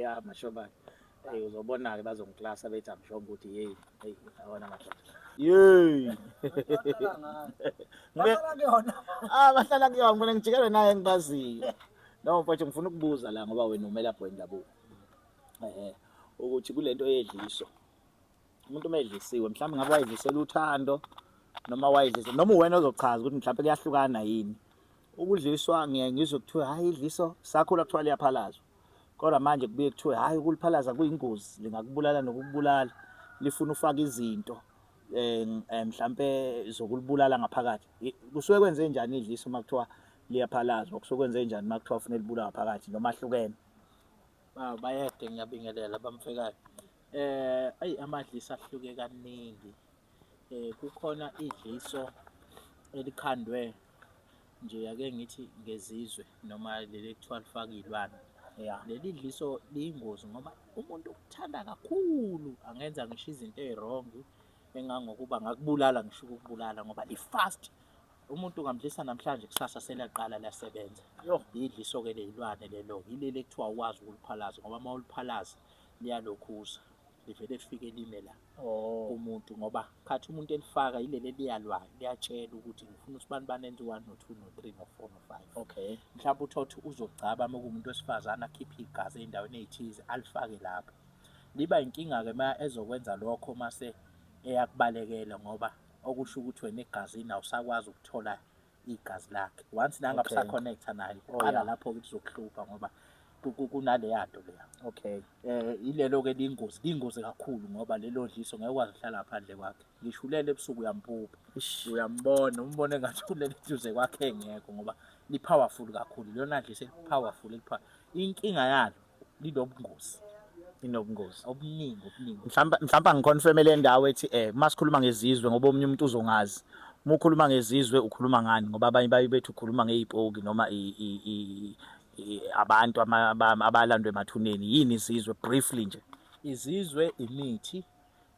Ya, mashobane. Hey, uzobona-ke bazongiklasa bethi angishongo ukuthi hey, hey, yabona madoda. Yey. Bahlala kuyona. Ah, bahlala kuyona, ngifuna ngijikele naye engibaziyo. No, mfowethu, ngifuna ukubuza la ngoba wena umelaphi wendabuko. Ukuthi kulento yedliso. Umuntu uma edlisiwe, mhlawumbe ngabe wayedlisela uthando noma wayedlisa noma uwena ozochaza ukuthi mhlawumbe kuyahlukana yini. Ukudliswa ngiye ngizwe kuthiwa hayi, idliso sakhula kuthiwa liyaphalazwa. Kodwa manje kubuye kuthiwe hayi, ukuliphalaza kuyingozi, lingakubulala nokukubulala. Lifuna ufake izinto mhlambe zokulibulala ngaphakathi. Kusuke kwenze njani idliso uma kuthiwa liyaphalazwa? Kusuke kwenze njani uma kuthiwa ufuna libulawa phakathi noma ahlukene? Bayede, ngiyabingelela bamfekayo. Ayi, amadliso ahluke kaningi. Kukhona idliso elikhandwe nje, ake ngithi ngezizwe, noma leli ekuthiwa lifaka iy'lwane. Leli dliso liyingozi ngoba umuntu ukuthanda kakhulu angenza ngisho izinto ey'wrong engangokuba ngakubulala, ngisho ukukubulala, ngoba li-fast. Umuntu ungamdlisa namhlanje, kusasa seliyaqala liyasebenza. Yo. Yidliso-ke ley'lwane lelo, yileli ekuthiwa awukwazi ukuliphalaza, ngoba uma uliphalaza liyalokhuza, livele lifike lime la kumuntu, ngoba khathi umuntu elifaka yileli eliyalwayo, liyatshela ukuthi ngifuna usibani bani enze u-one no-two no-three no-four no-five. Mhlawumbe uthole ukuthi uzogcaba uma kuwumuntu wesifazane, akhiphe igazi ey'ndaweni ey'thize, alifake lapho. Liba inkinga-ke uma ezokwenza lokho mase eyakubalekela, ngoba okusho ukuthi wena egazini awusakwazi ukuthola igazi lakhe. Once nangabe usa-connect-a naye, kuqala lapho-ke kuzokuhlupha ngoba kunaleya nto leya. Ilelo-ke liyingozi, liyingozi kakhulu, ngoba lelo dliso ngeke ukwazi ukuhlala ngaphandle kwakhe. Ngisho ulele ebusuku uyamphupha. Uyambona, umbone engathi ulele eduze kwakhe engekho, ngoba li-powerful kakhulu. Lona dliso eli-powerful, inkinga yalo linobungozi. Inobungozi. Obuningi, obuningi. Mhlawumbe angiconfirme le ndawo ethi masikhuluma ngezizwe, ngoba omunye umuntu uzongazi. Uma ukhuluma ngezizwe ukhuluma ngani? Ngoba abanye baye bethi ukhuluma ngezipoki noma abantu abalandwe emathuneni. Yini izizwe briefly nje? Izizwe imithi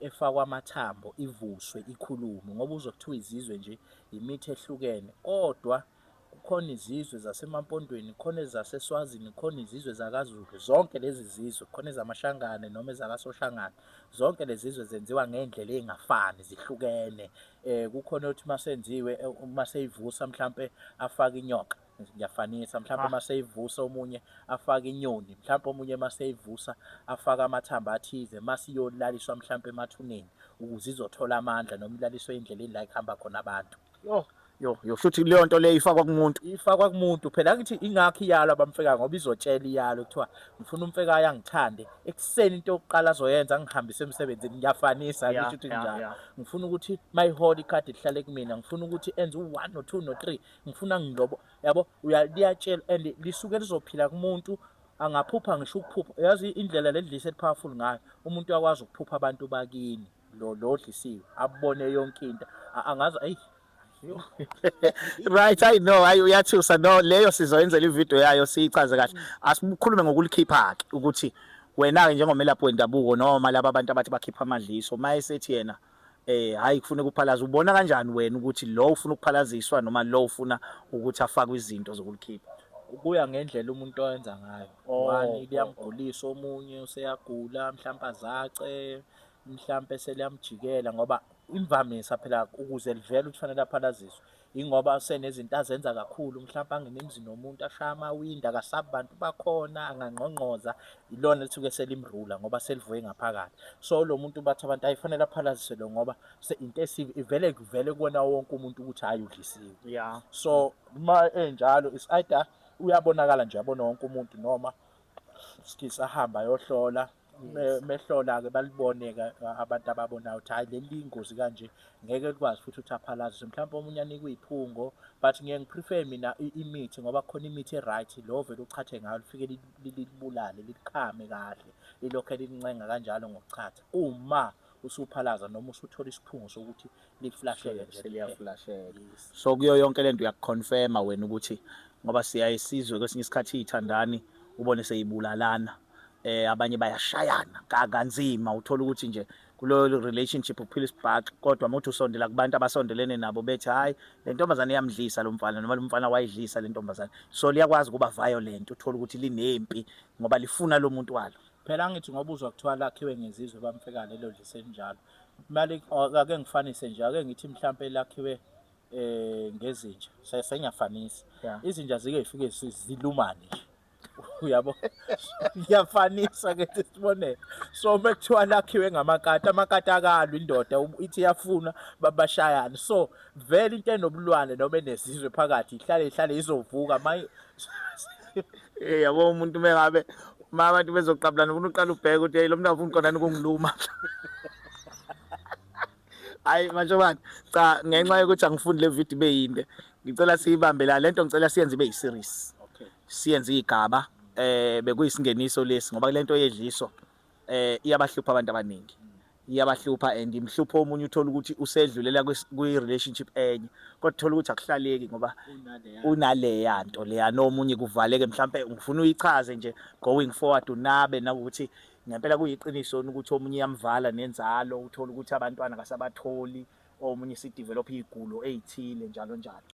efakwa amathambo, ivuswe, ikhulume, ngoba uzokuthiwa izizwe nje imithi ehlukene, kodwa kukhona izizwe zasemaMpondweni, kukhona ezaseSwazini, kukhona izizwe zakaZulu. Zonke lezi zizwe, kukhona ezamaShangane noma ezakaSoshangane, zonke lezi zizwe zenziwa ngendlela ey'ngafani, zihlukene. Kukhona othi masenziwe, uma seyivusa mhlampe afake inyoka, ngiyafanisa, mhlampe uma seyivusa omunye afake inyoni, mhlampe omunye uma seyivusa afake amathambo athize, mase iyolaliswa mhlampe emathuneni ukuze izothola amandla, noma ilaliswe endleleni la ekuhamba khona abantu. Yo, yo, yo, shuthi leyo nto leyo ifakwa kumuntu. Ifakwa kumuntu phela, angithi ingakho iyalo abamfekayo, ngoba izotshela iyalo kuthiwa ngifuna umfekayo angithande ekuseni, into yokuqala azoyenza angihambise emsebenzini, ngiyafanisa, ngisho ukuthi njalo. Ngifuna ukuthi mayihola ikhadi lihlale kumina, ngifuna ukuthi enze u-1 no-2 no-3, ngifuna ngilobo, yabo, liyatshela and lisuke lizophila kumuntu. Angaphupha ngisho ukuphupha, yazi indlela ledlisa elipowerful ngayo, umuntu uyakwazi ukuphupha abantu bakini, lo dlisiwe abone yonke into. Angazi, ayi. Right, I know, ayi, uyathusa. No, leyo sizoyenzela ivideo yayo siyichaze kahle. Asikhulume ngokulikhipha ke, ukuthi wena ke njengomelaphi wendabuko noma laba abantu abathi bakhipha amadliso, mayesethi yena hayi, kufuna ukuphalaza, ubona kanjani wena ukuthi lo ufuna ukuphalaziswa noma lo ufuna ukuthi afakwe izinto zokulikhipha? Kuya ngendlela umuntu owenza ngayo. One, liyamgulisa omunye, useyagula mhlawumbe, azace mhlampe seliyamjikela, ngoba imvamisa phela ukuze livele ukuthi fanele aphalaziswe ingoba senezinto azenza kakhulu, mhlawumbe angene emzini womuntu, ashaya amawindi, akasabi bantu bakhona, angangqongqoza, ilona lisuke selimrula ngoba selivuke ngaphakathi. So lo muntu bathi abantu ayifanele aphalaziswe lo, ngoba into ivele kuvele kuwona wonke umuntu ukuthi hhayi, udlisiwe. So uma enjalo is either uyabonakala nje, yabona wonke umuntu, noma sahamba ayohlola. Mehlola-ke balibone-ke abantu ababonayo ukuthi hhayi, leli liyingozi kanje, ngeke likwazi futhi ukuthi aphalaziswe. Mhlawumpe omunye anikwe iy'phungo, but ngiye ngiprefer mina imithi, ngoba kukhona imithi e-right lo vele uchathe ngayo, lifike libulale, likhame kahle, lilokhe lincenga kanjalo ngokuchatha uma usuphalaza noma usuthola isiphungo sokuthi liflasheke nje. Seliyaflasheka. So kuyo yonke lento uyakuconfirma wena ukuthi, ngoba siyayisizwe kwesinye isikhathi iy'thandani ubone seyibulalana, abanye bayashayana kanzima, uthola ukuthi nje kulo relationship kuphila isibhaxu, kodwa uma uthi usondela kubantu abasondelene nabo bethi hayi, le ntombazane iyamdlisa lo mfana, noma lo mfana wayidlisa le ntombazane. So liyakwazi ukuba violent, uthola ukuthi linempi ngoba lifuna lo muntu walo. Phela angithi ngoba uzwa kuthiwa lakhiwe ngezizwe bamfeka lelo dliso elinjalo. Mali ake ngifanise nje, ake ngithi mhlampe lakhiwe ngezinja. Sengiyafanisa. Izinja zike zifike zilumane nje. Uyabo? Ngiyafanisa ke sibonele. So uma kuthiwa lakhiwe ngamakati, amakati akalwi indoda ithi iyafuna babashayane. So vele into enobulwane noma enezizwe phakathi ihlale ihlale izovuka mayi. Yabo umuntu mengabe uma abantu bezoqabulana ufuna uqala ubheke ukuthi hey, lo muntu afuna khona ukungiluma. Hayi mashobane, cha, ngenxa yokuthi angifuni le video ibe yinde, ngicela siyibambe la lento, ngicela siyenze ibe yi-series. Siyenze igaba, bekuyisingeniso lesi, ngoba lento yedliso iyabahlupha abantu abaningi, iyabahlupha and imhlupho omunye uthola ukuthi usedlulela kwi-relationship enye, kodwa uthola ukuthi akuhlaleki ngoba unaleya nto leya, nomunye kuvaleke. Mhlambe ngifuna uyichaze nje going forward, unabe nakuthi ngempela kuyiqiniso ukuthi omunye iyamvala nenzalo, uthola ukuthi abantwana kasabatholi, omunye si-develop iy'gulo ey'thile, njalo njalo.